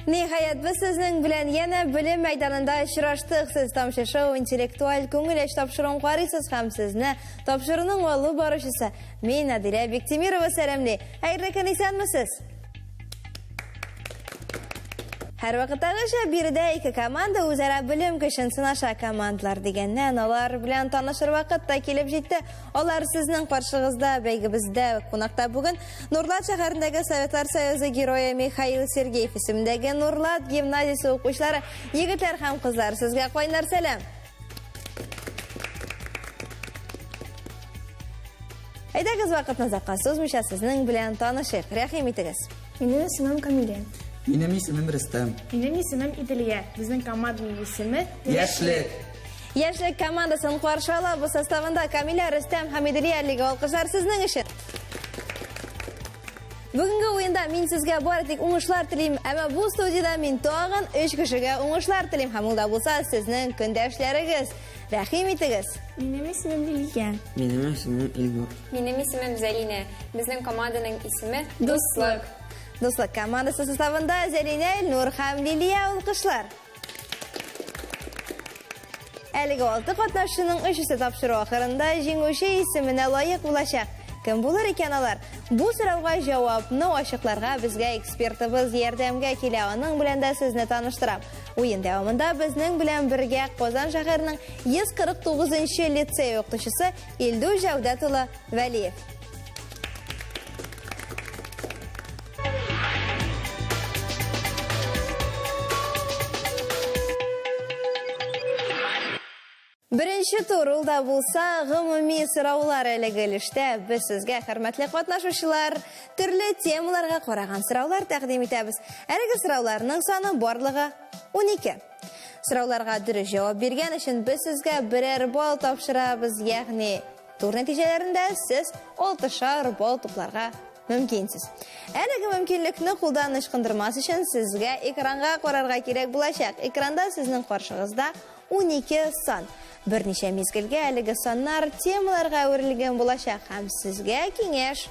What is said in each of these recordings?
Ниһаять, без сезнең белән янә белем мәйданында очраштык. Сез Тамчы шоу интеллектуаль күңел ачу тапшыруын карыйсыз һәм сезне тапшыруның алып баручысы мин, Адилә Биктимирова сәламли. Хәерле көн, исәнмесез! Һәрвакыттагыча биредә ике команда үзара белем көчен сынаша. Командалар дигәннән, алар белән танышыр вакыт та килеп җитте. Алар сезнең каршыгызда, бәйгебездә кунакта бүген Нурлат шәһәрендәге Советлар Союзы герое Михаил Сергеев исемендәге Нурлат гимназиясе укучылары, егетләр һәм кызлар, сезгә кайнар сәлам! Әйдәгез вакытны озакка сузмыйча сезнең белән танышыйк. Рәхим итегез. Минем исемем Камилә. Минем исемем Рөстәм. Минем исемем Иделия. Безнең команданың исеме Яшьлек. Яшьлек командасын каршы алабыз. Составында Камилә, Рөстәм һәм Иделия әлеге алкышлар сезнең өчен. Бүгенге уенда мин сезгә бары тик уңышлар телим, әмма бу студиядә мин тагын өч кешегә уңышлар телим һәм ул да булса сезнең көндәшләрегез. Рәхим итегез. Минем исемем Лилия. Минем исемем Илнур. Минем исемем Зәлинә. Безнең команданың исеме Дуслык. Дуслык командасы составында Зәлинә, Илнур һәм Лилия алкышлар. Әлеге алты катнашчының өчесе тапшыру ахырында җиңүче исеменә лаек булачак. Кем булыр икән алар? Бу сорауга җавапны ачыкларга безгә экспертыбыз ярдәмгә килә. Аның белән дә сезне таныштырам. Уен дәвамында безнең белән бергә Казан шәһәренең 149 нчы лицей укытучысы Илдус Җәүдәт улы Вәлиев. Беренче тур ул да булса гомуми сораулар әлеге өлештә без сезгә, хөрмәтле катнашучылар, төрле темаларга караган сораулар тәкъдим итәбез. Әлеге сорауларның саны барлыгы 12. Сорауларга дөрес җавап биргән өчен без сезгә берәр балл тапшырабыз, ягъни тур нәтиҗәләрендә сез алтышар балл тупларга мөмкинсез. Әлеге мөмкинлекне кулдан ычкындырмас өчен сезгә экранга карарга кирәк булачак. Экранда сезнең каршыгызда 12 сан. Берничә мизгелгә әлеге саннар темаларга әверелгән булачак һәм сезгә киңәш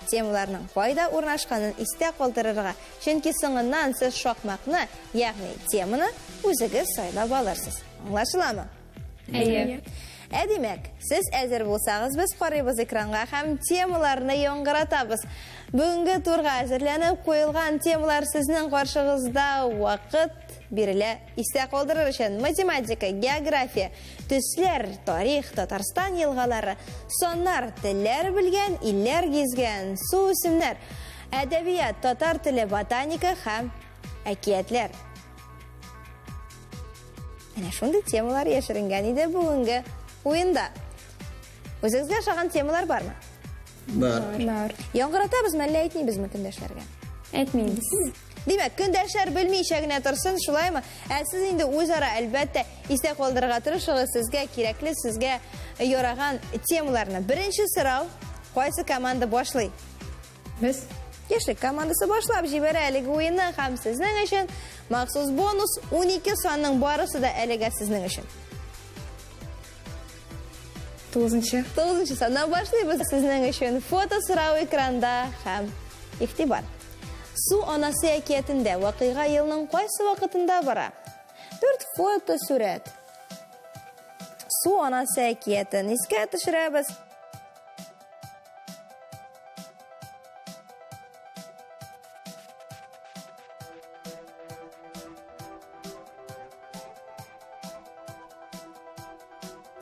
темаларның кайда урнашканын истә калдырырга, чөнки соңыннан сез шакмакны, ягъни теманы үзегез сайлап алырсыз. Аңлашыламы? Әйе. Ә димәк, сез әзер булсагыз, без карыйбыз экранга һәм темаларны яңгыратабыз. Бүгенге турга әзерләнеп куелган темалар сезнең каршыгызда вакыт бирелә. Истә калдырыр өчен математика, география, төсләр, тарих, Татарстан елгалары, саннар, телләр белгән, илләр гизгән, су үсемнәр, әдәбият, татар теле, ботаника һәм әкиятләр. Әнә шундый темалар яшеренгән иде бүгенге уенда. Үзегезгә ошаган темалар бармы? Бар. Бар. Яңгыратабызмы, әллә әйтмибезме көндәшләргә? Әйтмибез. Димәк, көндәшләр белмичә генә торсын, шулаймы? Ә сез инде үзара, әлбәттә, истә калдырырга тырышыгыз сезгә кирәкле, сезгә яраган темаларны. Беренче сорау, кайсы команда башлый? Без. Яшьлек командасы башлап җибәрә әлеге уенны һәм сезнең өчен махсус бонус 12 санның барысы да әлегә сезнең өчен. Тугызынчы. Тугызынчы саннан башлыйбыз. Сезнең өчен фото сорау экранда һәм игътибар. Су анасы әкиятендә вакыйга елның кайсы вакытында бара? Дүрт фото сурәт. Су анасы әкиятен искә төшерәбез.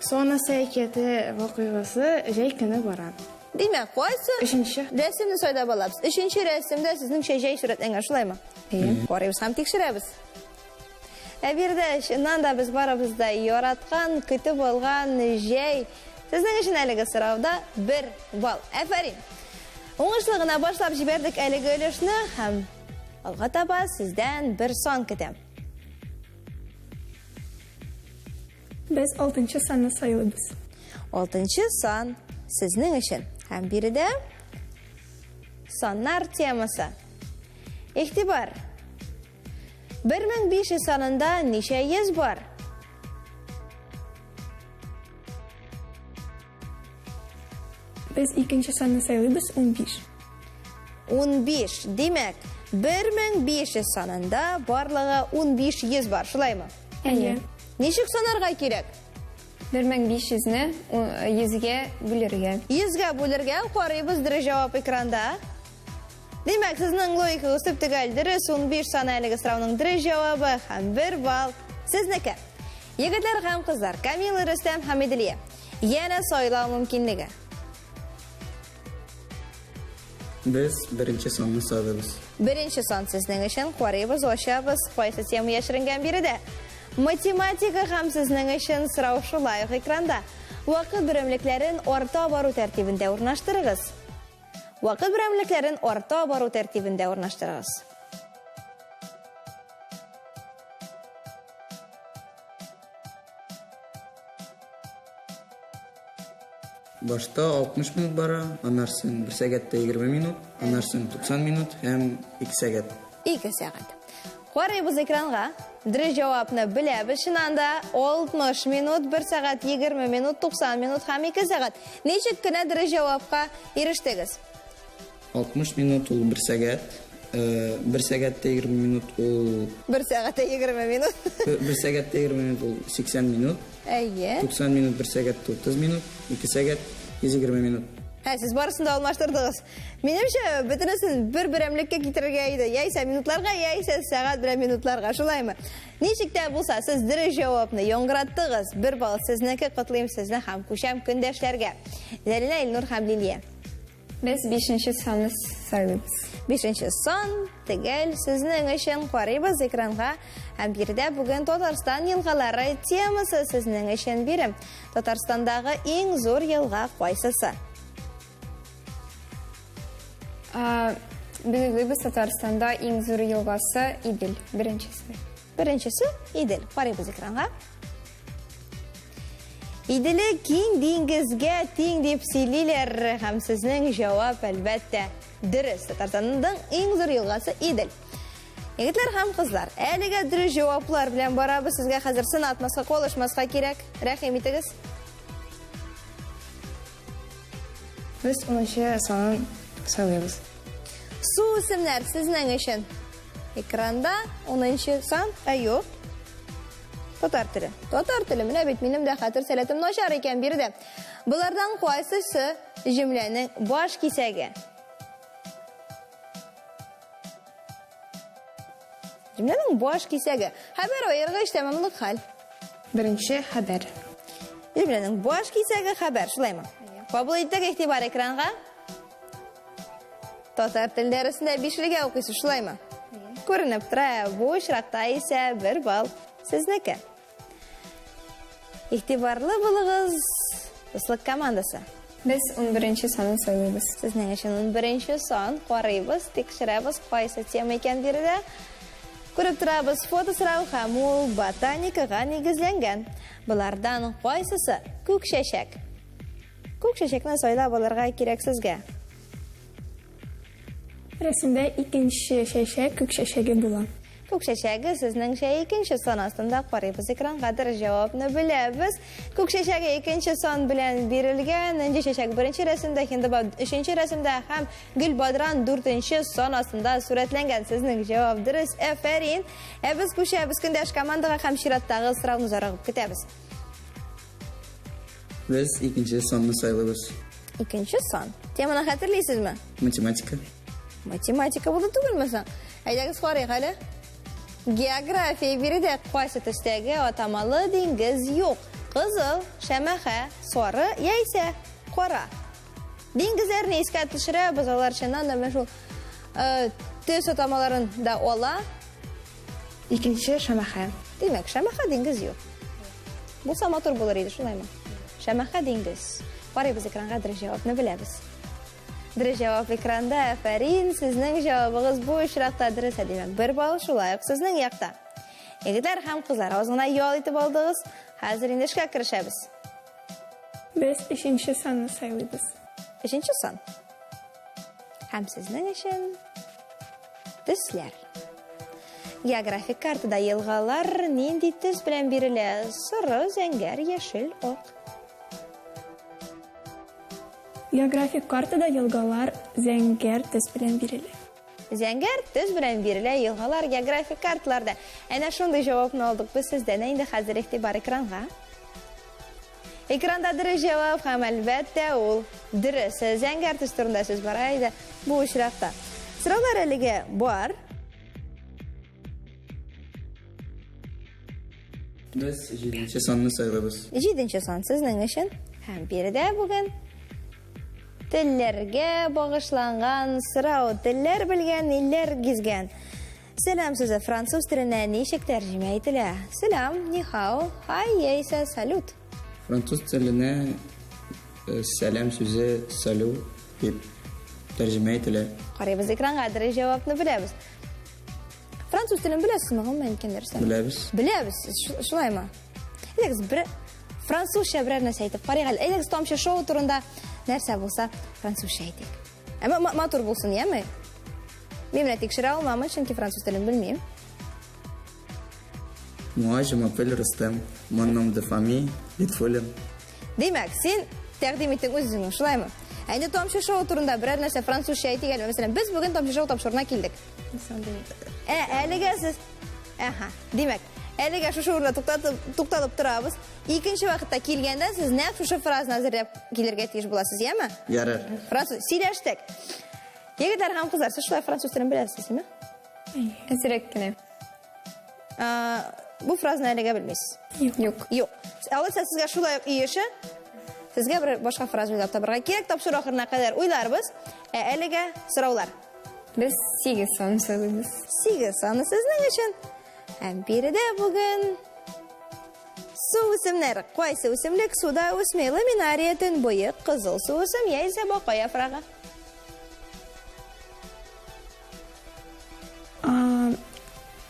Су анасы әкияте вакыйгасы җәй көне бара. Димәк, кайсы? Өченче. Рәсемне сайлап алабыз. Өченче рәсемдә сезнеңчә җәй сурәтләнгән, шулаймы? Әйе. Карыйбыз һәм тикшерәбез. Ә биредә чыннан да без барыбыз да яраткан, көтеп алган җәй. Сезнең өчен әлеге сорауда бер балл. Әфәрин! Уңышлы гына башлап җибәрдек әлеге өлешне һәм алга таба сездән бер сан көтәм. Без алтынчы санны сайлыйбыз. Алтынчы сан сезнең өчен. Һәм биредә саннар темасы. Игътибар! 1500 санында ничә йөз бар? Без икенче санны сайлыйбыз, 15. 15. Димәк, 1500 санында барлыгы 15 йөз бар, шулаймы? Әйе. Ничек санарга кирәк? 1500-не 100-гә бүлергә. 100-гә бүлергә, карыйбыз дөрес җавап экранда. Димәк, сезнең логикагыз төп-төгәл дөрес, 15 саны әлеге сорауның дөрес җавабы һәм бер балл сезнеке. Егетләр һәм кызлар, Камила, Рөстәм һәм Иделия. Янә сайлау мөмкинлеге. Без беренче санны сайлыйбыз. Беренче сан сезнең өчен, карыйбыз, ачабыз, кайсы тема яшеренгән биредә. Математика һәм сезнең өчен сорау шулай ук экранда. Вакыт берәмлекләрен арта бару тәртибендә урнаштырыгыз. Вакыт берәмлекләрен арта бару тәртибендә урнаштырыгыз. Башта 60 минут бара, аннарсын 1 сәгать тә 20 минут, аннарсын 90 минут һәм 2 сәгать. 2 сәгать. Карыйбыз экранга. Дөрес җавапны беләбез. Чыннан да 60 минут, 1 сәгать 20 минут, 90 минут һәм 2 сәгать. Ничек кенә дөрес җавапка ирештегез? 60 минут ул 1 сәгать, 1 сәгать тә 20 минут ул 1 сәгать тә 20 минут. 1 сәгать тә 20 минут ул 80 минут. Әйе. 90 минут 1 сәгать 30 минут, 2 сәгать 120 минут. Ә, сез барысын да алмаштырдыгыз. Минемчә, бөтенесен бер берәмлеккә китерергә иде. Яисә минутларга, яисә сәгать белән минутларга. Шулаймы? Ничек тә булса, сез дөрес җавапны яңгыраттыгыз. Бер балл сезнеке, котлыйм сезне һәм күчәм көндәшләргә. Зәлинә, Илнур һәм Лилия. Без бишенче санны сайлыйбыз. Бишенче сан төгәл сезнең өчен карыйбыз экранга. Һәм биредә бүген Татарстан елгалары темасы сезнең өчен бирем. Татарстандагы иң зур елга кайсысы? Без уйлыйбыз, Татарстанда иң зур елгасы Идел, беренчесе. Беренчесе Идел. Карыйбыз экранга. Иделе киң диңгезгә тиң дип сөйлиләр һәм сезнең җавап әлбәттә дөрес. Татарстанның иң зур елгасы Идел. Егетләр һәм кызлар, әлегә дөрес җаваплар белән барабыз. Сезгә хәзер сынатмаска, калышмаска кирәк. Рәхим итегез. Без унынчы санын сайлыйбыз. Су исемнәр сезнең өчен. Экранда унынчы сан, ә юк. Татар теле. Татар теле. Менә бит минем дә хәтер сәләтем начар икән биредә. Болардан кайсысы җөмләнең баш кисәге? Җөмләнең баш кисәге. Хәбәр аергыч тәмамлык хәл. Беренче хәбәр. Җөмләнең баш кисәге хәбәр, шулаймы? Кабул иттек игътибар экранга. Татар тел дәресендә бишлегә укыйсыз, шулаймы? Күренеп тора, бу очракта исә бер балл сезнеке. Игътибарлы булыгыз, Дуслык командасы. Без унберенче санын сайлыйбыз. Сезнең өчен унберенче сан карыйбыз, тикшерәбез, кайсы тема икән биредә. Күреп торабыз, фото сорау һәм ул ботаникага нигезләнгән. Болардан кайсысы күк чәчәк? Күк чәчәкне сайлап алырга кирәк сезгә. Рәсемдә икенче чәчәк күк чәчәге була. Күк чәчәге сезнеңчә икенче сан астында карыйбыз экранга дөрес җавапны беләбез. Күк чәчәге икенче сан белән бирелгән. Энҗе чәчәк беренче рәсемдә, хиндыба өченче рәсемдә һәм гөлбадран дүртенче сан астында сурәтләнгән. Сезнең җавап дөрес. Әфәрин. Ә без күчәбез көндәш командага һәм чираттагы сорауны зарыгып көтәбез. Без икенче санны сайлыйбыз. Икенче сан. Теманы хәтерлисезме? Математика. Математика булды түгелме соң? Әйдәгез карыйк әле. География биредә кайсы төстәге атамалы диңгез юк? Кызыл, шәмәхә, сары яисә кара. Диңгезләрне искә төшерәбез, алар чыннан да менә шул төс атамаларын да ала. Икенче шәмәхә. Димәк, шәмәхә диңгез юк. Булса матур булыр иде, шулаймы? Шәмәхә диңгез. Карыйбыз экранга, дөрес җавапны беләбез. Дөрес җавап экранда. Әфәрин, сезнең җавабыгыз бу очракта дөрес, ә димәк, бер балл шулай ук сезнең якта. Егетләр һәм кызлар, аз гына ял итеп алдыгыз. Хәзер инде эшкә керешәбез. Без өченче санны сайлыйбыз. Өченче сан. Һәм сезнең өчен төсләр. Географик картада елгалар нинди төс белән бирелә? Соры, зәңгәр, яшел, ак. Географик картада елгалар зәңгәр төс белән бирелә. Зәңгәр төс белән бирелә елгалар географик карталарда. Әнә шундый җавапны алдык без сездән. Ә инде хәзер игътибар экранга. Экранда дөрес җавап һәм әлбәттә ул дөрес. Зәңгәр төс турында сүз бара иде бу очракта. Сораулар әлегә бар. Без җиденче санны сайлыйбыз. Җиденче сан сезнең өчен. Һәм биредә бүген телләргә багышланган сорау. Телләр белгән, илләр гизгән. Сәлам сүзе француз теленә ничек тәрҗемә ителә? Сәлам, нихао, хай яисә салют. Француз теленә э, сәлам сүзе салю дип тәрҗемә ителә. Карыйбыз экранга, дөрес җавапны беләбез. Француз телен беләсезме, гомумән икән нәрсә? Беләбез. Беләбез, шулаймы? Әйдәгез, бер французча берәр нәрсә әйтеп карыйк әле. Әйдәгез, Тамчы шоу турында нәрсә булса, французча әйтик. Әмма матур булсын, яме? Мин менә тикшерә алмамын, чөнки француз телен белмим. Moi, je m'appelle Рустем. Mon nom de famille Литфуллин. Димәк, син тәкъдим иттең үз-үзеңне, шулаймы? Ә инде Тамчы шоу турында берәр нәрсә французча әйтик әле. Мәсәлән, без бүген Тамчы шоу тапшыруына килдек. Ә, әлегә сез Әһә. Димәк, әлегә шушы урында туктатып, тукталып торабыз. Икенче вакытта килгәндә сез нәкъ шушы фразаны әзерләп килергә тиеш буласыз, яме? Ярар. Француз сөйләштек. Егетләр һәм кызлар, сез шулай француз телен беләсез, яме? Әзрәк кенә. Бу фразаны әлегә белмисез. Юк. Юк. Алайса сезгә шулай ук өй эше. Сезгә бер башка фраза уйлап табарга кирәк. Тапшыру ахырына кадәр уйларбыз. Ә әлегә сораулар. Без 8 сан сайлыйбыз. 8 саны сезнең өчен. Һәм биредә бүген су үсемнәре. Кайсы үсемлек суда үсми? Ламинария, төнбоек, кызыл суүсем яисә бака яфрагы.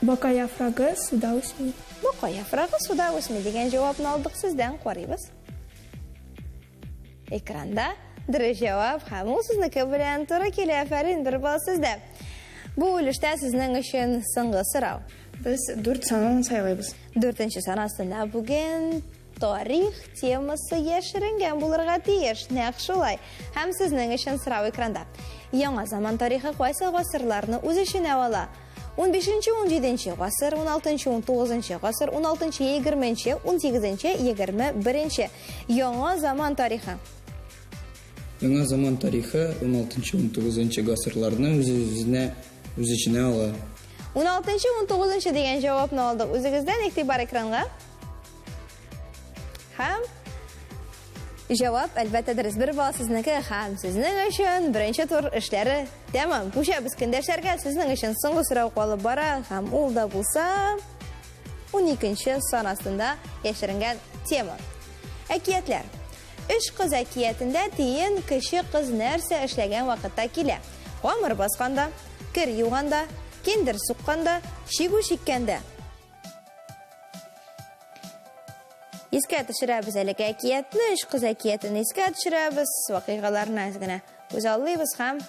Бака яфрагы суда үсми. Бака яфрагы суда үсми дигән җавапны алдык сездән. Карыйбыз. Экранда дөрес җавап һәм ул сезнеке белән туры килә. Афәрин, бер балл сездә. Бу өлештә сезнең өчен соңгы сорау. Без дүрт санын сайлыйбыз. Дүртенче сан астында бүген Тарих темасы яшеренгән булырга тиеш, нәкъ шулай. Һәм сезнең өчен сорау экранда. Яңа заман тарихы кайсы гасырларны үз эченә ала? 15-нче, 17-нче гасыр, 16-нчы, 19-нчы гасыр, 16-нчы, 20-нче, 18-нче, 21-нче. Яңа заман тарихы. Яңа заман тарихы 16-нчы, 19-нчы гасырларны үз-үзенә үз эченә ала. 16-нчы, 19-нчы дигән җавапны алдык үзегездән. Игътибар экранга. Һәм җавап, әлбәттә, дөрес. Бер балл сезнеке һәм сезнең өчен беренче тур эшләре тәмам. Күчәбез көндәшләргә. Сезнең өчен соңгы сорау калып бара һәм ул да булса 12 сан астында яшеренгән тема. Әкиятләр. Өч кыз әкиятендә тиен кече кыз нәрсә эшләгән вакытта килә? Камыр басканда, кер юганда, киндер сукканда, чигү чиккәндә. Искә төшерәбез әлеге әкиятне, өч кыз әкиятен искә төшерәбез, вакыйгаларны әз генә күзаллыйбыз һәм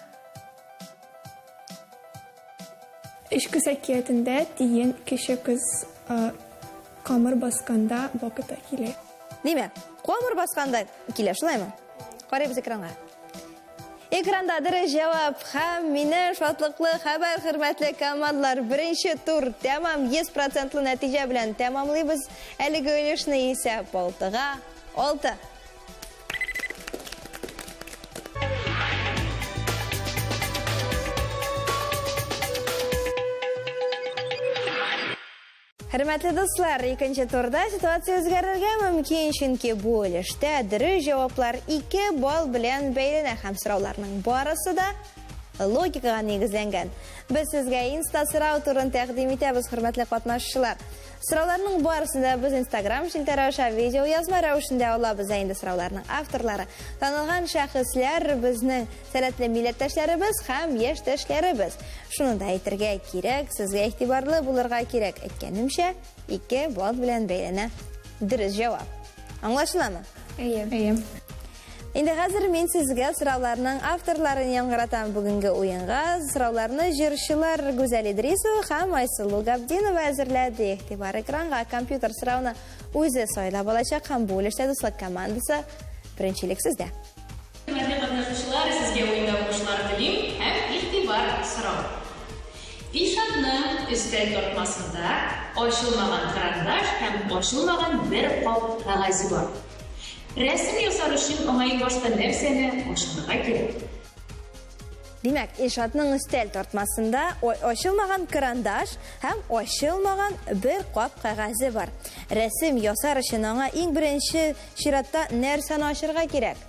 Өч кыз әкиятендә тиен кече кыз камыр басканда вакыта килә. Димәк, камыр басканда килә, шулаймы? Карыйбыз экранга. Экранда дөрес җавап һәм мине шатлыклы хәбәр, хөрмәтле командалар. Беренче тур тәмам 100 процентлы нәтиҗә белән тәмамлыйбыз. Әлеге өлешне исә алтыга алты. Хөрмәтле дуслар, икенче турда ситуация үзгәрергә мөмкин, чөнки бу өлештә дөрес җаваплар 2 балл белән бәйләнә һәм сорауларның барысы да логикага нигезләнгән. Без сезгә инста сорау турын тәкъдим итәбез, хөрмәтле катнашучылар. Сорауларның барысын да без Instagram челтәре аша видеоязма рәвешендә алабыз. Ә инде сорауларның авторлары танылган шәхесләр, безнең сәләтле милләттәшләребез һәм яшьтәшләребез. Шуны да әйтергә кирәк, сезгә игътибарлы булырга кирәк. Әйткәнемчә, ике балл белән бәйләнә дөрес җавап. Аңлашыламы? Әйе. Әйе. Инде хәзер мин сезгә сорауларның авторларын яңгыратам бүгенге уенга. Сорауларны җырчылар Гүзәл Идрисова һәм Айсылу Габдинова әзерләде. Игътибар экранга, компьютер сорауны үзе сайлап алачак һәм бу өлештә дуслык командасы беренчелек сездә. Хөрмәтле катнашучылар, сезгә уенда уңышлар телим һәм игътибар сорау. Илшатның өстәл тартмасында ачылмаган карандаш һәм ачылмаган бер кап кәгазе бар. Рәсем ясар өчен аңа иң башта нәрсәне ачарга кирәк? Димәк, Илшатның өстәл тартмасында ачылмаган карандаш һәм ачылмаган бер кап кәгазе бар. Рәсем ясар өчен аңа иң беренче чиратта нәрсәне ачырга кирәк?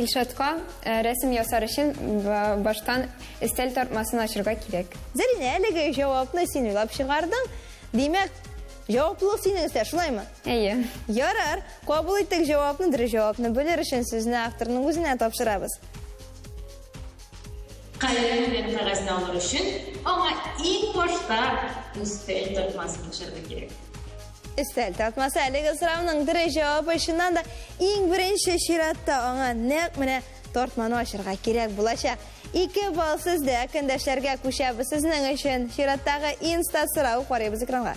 Илшатка э, рәсем ясар өчен баштан өстәл тартмасын ачырга кирәк. Зәринә, әлеге җавапны син уйлап чыгардың. Димәк, җаваплылык синең өстә, шулаймы? Әйе. Ярар, кабул иттек җавапны, дөрес җавапны белер өчен сүзне авторның үзенә тапшырабыз. Каләм белән кәгазьне алыр өчен аңа иң башта өстәл тартмасын ачарга кирәк. Өстәл тартмасы әлеге сорауның дөрес җавабы чыннан да иң беренче чиратта аңа нәкъ менә тартманы ачырга кирәк булачак. 2 балл сездә, көндәшләргә күчәбез сезнең өчен. Чираттагы инста сорау карыйбыз экранга.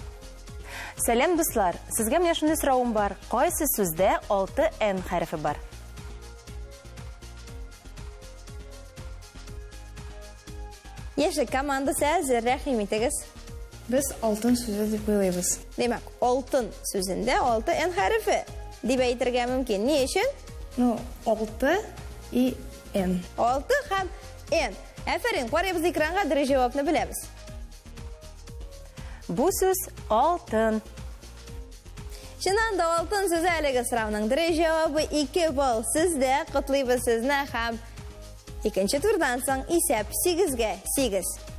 Сәлам, дуслар! Сезгә менә шундый соравым бар. Кайсы сүздә 6 Н хәрефе бар? Яшьлек командасы әзер, рәхим итегез. Без алтын сүзе дип уйлыйбыз. Димәк, алтын сүзендә 6 Н хәрефе дип әйтергә мөмкин. Ни өчен? Ну, 6 и Н. 6 һәм Н. Әфәрин, карыйбыз экранга, дөрес җавапны беләбез. Бу сүз алтын. Чыннан да алтын сүзе әлеге сорауның дөрес җавабы 2 балл сездә. Котлыйбыз сезне һәм икенче турдан соң исәп 8-гә 8.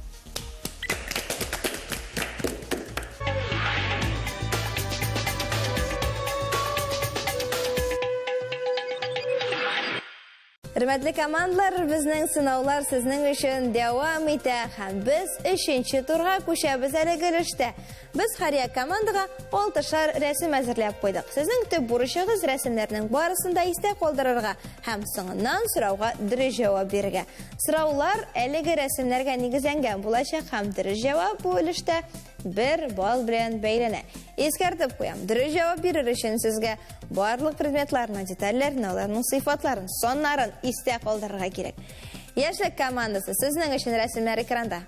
Хөрмәтле командалар, безнең сынаулар сезнең өчен дәвам итә һәм без өченче турга күчәбез әлеге өлештә. Без һәрьяк командага алтышар рәсем әзерләп куйдык. Сезнең төп бурычыгыз рәсемнәрнең барысын да истә калдырырга һәм соңыннан сорауга дөрес җавап бирергә. Сораулар әлеге рәсемнәргә нигезләнгән булачак һәм дөрес җавап бу өлештә бер балл белән бәйләнә. Искәртеп куям, дөрес җавап бирер өчен сезгә барлык предметларны, детальләрне, аларның сыйфатларын, саннарын истә калдырырга кирәк. Яшьлек командасы, сезнең өчен рәсемнәр экранда.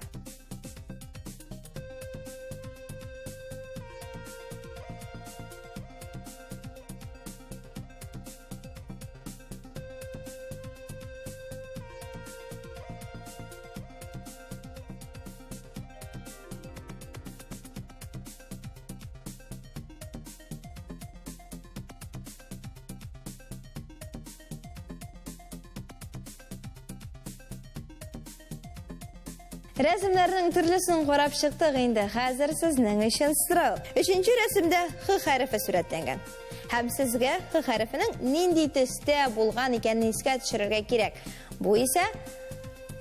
Рәсемнәрнең төрлесен карап чыктык инде. Хәзер сезнең өчен сорау. Өченче рәсемдә Х хәрефе сурәтләнгән. Һәм сезгә Х хәрефенең нинди төстә булган икәнен искә төшерергә кирәк. Бу исә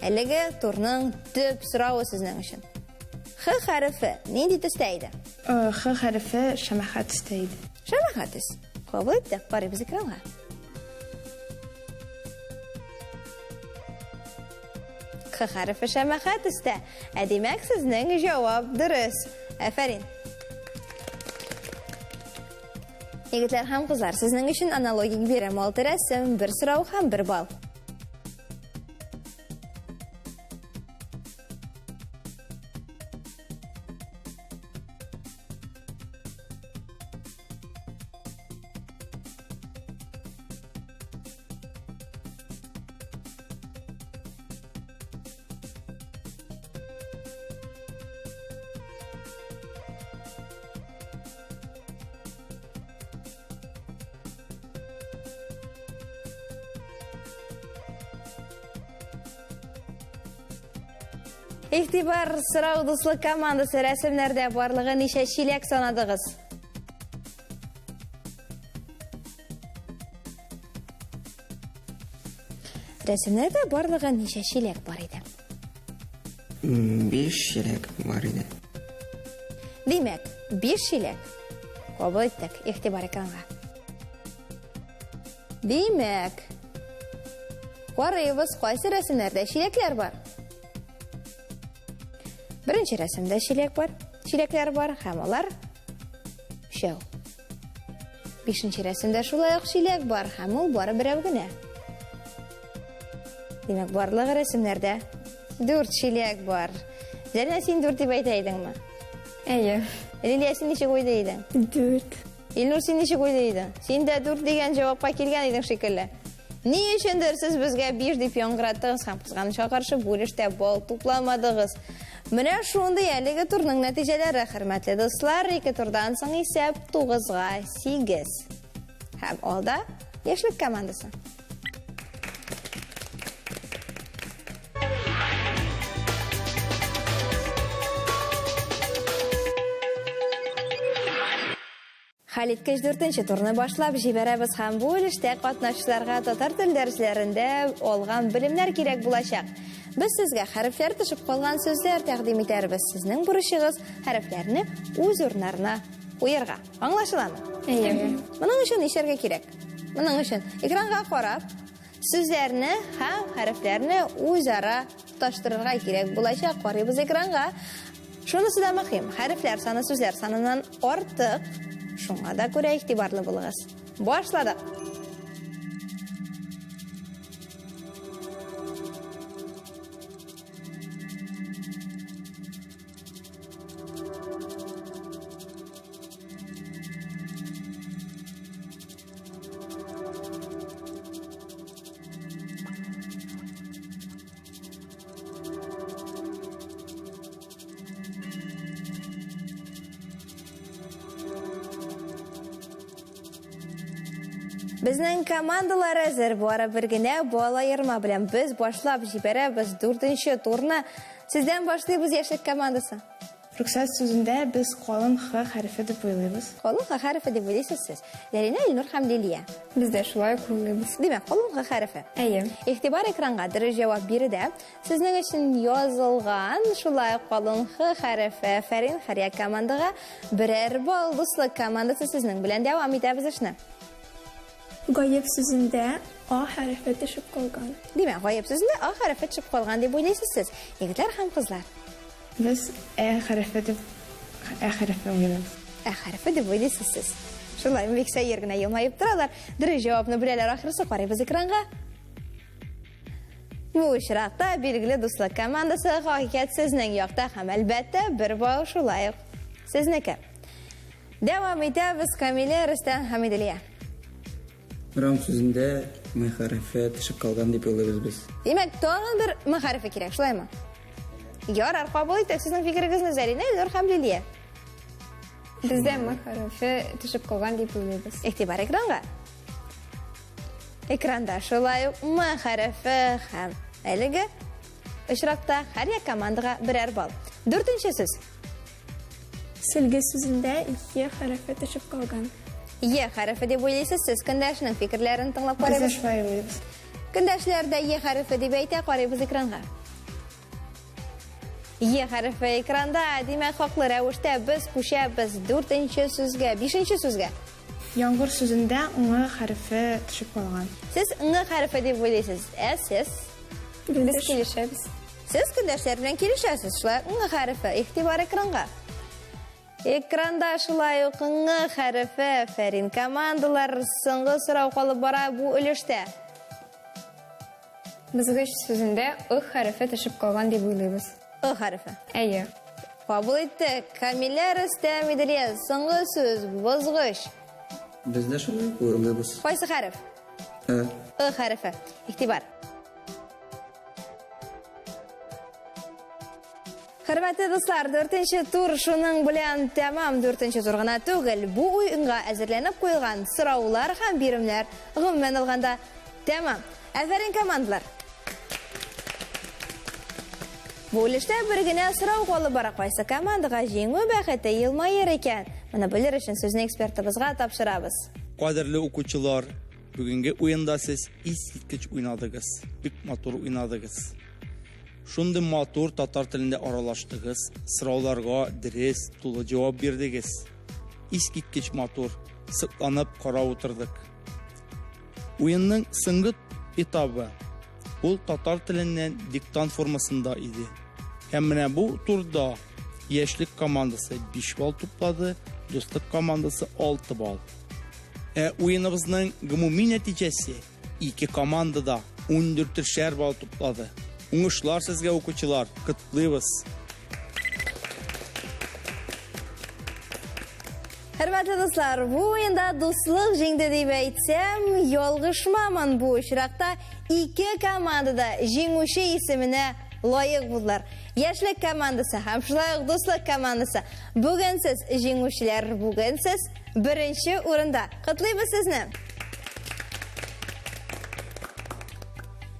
әлеге турның төп соравы сезнең өчен. Х хәрефе нинди төстә иде? Э, Х хәрефе шәмәхә төстә иде. Шәмәхә төс. Кабул иттек. Карыйбыз экранга. Х хәрефе шәмәхә төстә. Ә димәк, сезнең җавап дөрес. Әфәрин. Егетләр һәм кызлар, сезнең өчен аналогик бирем. Алты рәсем, бер сорау һәм бер балл. Игътибар, сорау дуслык командасы рәсемнәрдә барлыгы ничә чиләк санадыгыз? Рәсемнәрдә барлыгы ничә чиләк бар иде? 5 чиләк бар иде. Димәк, 5 чиләк. Кабул иттек. Игътибар экранга. Димәк, карыйбыз, кайсы рәсемнәрдә чиләкләр бар? Беренче рәсемдә чиләк бар, чиләкләр бар һәм алар өчәү. Бишенче рәсемдә шулай ук чиләк бар һәм ул бары берәү генә. Димәк, барлыгы рәсемнәрдә 4 чиләк бар. Зәринә, син 4 дип әйтә идеңме? Әйе. Лилия, син ничек уйлый идең? 4. Илнур, син ничек уйлый идең? Син дә 4 дигән җавапка килгән идең шикелле. Ни өчендер сез безгә 5 дип яңгыраттыгыз һәм кызганычка каршы бу өлештә балл тупламадыгыз. Менә шундый әлеге турның нәтиҗәләре, хөрмәтле дуслар, ике турдан соң исәп 9-га 8. Һәм алда Яшьлек командасы. Хәлиткеч дүртенче турны башлап җибәрәбез һәм бу өлештә катнашучыларга татар тел дәресләрендә алган белемнәр кирәк булачак. Без сезгә хәрефләр төшеп калган сүзләр тәкъдим итәрбез. Сезнең бурычыгыз хәрефләрне үз урыннарына куярга. Аңлашыламы? Әйе. Моның өчен нишләргә кирәк? Моның өчен экранга карап, сүзләрне һәм хәрефләрне үзара тоташтырырга кирәк булачак. Карыйбыз экранга. Шунысы да мөһим, хәрефләр саны сүзләр саныннан артык. Шуңа да күрә игътибарлы булыгыз. Башладык. Безнең командалар әзер. Бу ара бер генә бал аерма белән без башлап җибәрәбез дүртенче турны. Сездән башлыйбыз яшьлек командасы. Рөхсәт сүзендә без калын Х хәрефе дип уйлыйбыз. Калын Х хәрефе дип уйлыйсыз сез. Зәринә, Илнур һәм Лилия. Без дә шулай ук уйлыйбыз. Димәк, калын Х хәрефе. Әйе. Игътибар экранга дөрес җавап биредә. Сезнең өчен язылган шулай ук калын Х хәрефе. Афәрин, Хәрия командага берәр балл. Дуслык командасы сезнең белән дәвам итәбез эшне. Гаеп сүзендә А хәрефе төшеп калган. Димәк, гаеп сүзендә А хәрефе төшеп калган дип уйлыйсыз сез, егетләр һәм кызлар. Без Ә хәрефе дип Ә хәрефе уйлыйбыз. Ә хәрефе дип уйлыйсыз сез. Шулай, бик сәер генә елмаеп торалар. Дөрес җавапны беләләр ахрысы, карыйбыз экранга. Бу очракта билгеле дуслык командасы хакыйкать сезнең якта һәм әлбәттә бер балл шулай ук сезнеке. Дәвам итәбез Камилә, Рөстәм һәм Иделия. Рам сүзендә М хәрефе төшеп калган дип уйлыйбыз без. Димәк, тагын бер М хәрефе кирәк, шулаймы? Ярар, кабул итәк сезнең фикерегезне, Зәринә, Илнур һәм Лилия. Бездә М хәрефе төшеп калган дип уйлыйбыз. Игътибар экранга. Экранда шулай ук М хәрефе һәм әлеге очракта һәр як командага берәр балл. Дүртенче сүз. Сөлге сүзендә Е хәрефе төшеп калган. Е хәрефе дип уйлыйсыз, сез көндәшнең фикерләрен тыңлап Без дә карыйбыз. шулай уйлыйбыз. Көндәшләр дә Е хәрефе дип әйтә, карыйбыз экранга. Е хәрефе экранда, димәк, хаклы рәвештә без күчәбез дүртенче сүзгә, бишенче сүзгә. Яңгыр сүзендә Ң хәрефе төшеп калган. Сез Ң хәрефе дип уйлыйсыз, ә сез? Без килешәбез. Сез көндәшләр белән килешәсез, шулай ук Ң хәрефе. Игътибар экранга. Экранда шулай ук Ң хәрефе. Афәрин, командалар, соңгы сорау калып бара бу өлештә. Бызгыч сүзендә Ы хәрефе төшеп калган дип уйлыйбыз. Ы хәрефе. Әйе. Кабул иттек. Камилә, Рөстәм, Иделия, соңгы сүз, бозгыч. Без дә шулай ук уйлыйбыз. Кайсы хәреф? Ы. Ы хәрефе. Игътибар. Хөрмәтле дуслар, дүртенче тур шуның белән тәмам. Дүртенче тур гына түгел, бу уенга әзерләнеп куелган сораулар һәм биремнәр гомумән алганда тәмам. Афәрин, командалар! Бу өлештә бер генә сорау калып бара, кайсы командага җиңү бәхете елмаер икән? Моны белер өчен сүзне экспертыбызга тапшырабыз. Кадерле укучылар, бүгенге уенда сез искиткеч уйнадыгыз, бик матур уйнадыгыз. Шундый матур татар телендә аралаштыгыз, сорауларга дөрес, тулы җавап бирдегез. Искиткеч матур, сокланып карап утырдык. Уенның соңгы этабы ул татар теленнән диктант формасында иде. Һәм менә бу турда Яшьлек командасы 5 балл туплады, Дуслык командасы 6 балл. Ә уеныбызның гомуми нәтиҗәсе ике команда да 14 балл туплады. Уңышлар сезгә, укучылар, котлыйбыз! Хөрмәтле дуслар, бу уенда дуслык җиңде дип әйтсәм, ялгышмамын. Бу очракта ике команда да җиңүче исеменә лаек булдылар. Яшьлек командасы һәм шулай ук дуслык командасы. Бүген сез җиңүчеләр, бүген сез беренче урында. Котлыйбыз сезне!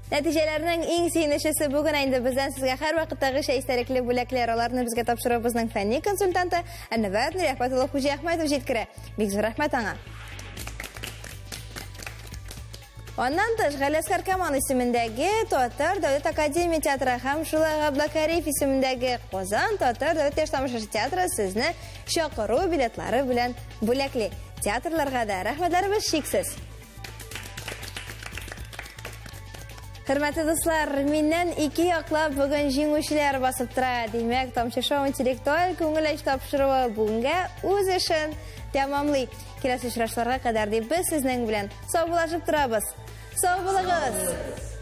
Нәтиҗәләрнең иң сөенечлесе бүген инде бездән сезгә һәрвакыттагыча истәлекле бүләкләр. Аларны безгә тапшыруыбызның фәнни консультанты Әнвәр Нуриәхмәт улы Хуҗиәхмәтов җиткерә. Бик зур рәхмәт аңа. Аннан тыш, Галиәсгар Камал исемендәге Татар дәүләт академия театры һәм шулай Габдулла Кариев исемендәге Казан татар дәүләт яшь тамашачы театры сезне чакыру билетлары белән бүләкли. Театрларга да рәхмәтләребез чиксез. Хөрмәтле дуслар, миннән ике яклап бүген җиңүчеләр басып тора. Димәк, Тамчы шоу интеллектуаль күңел ачу тапшыруы бүгенгә үз эшен тәмамлый. Киләсе очрашуларга кадәр дип без сезнең белән саубуллашып торабыз. Сау булыгыз!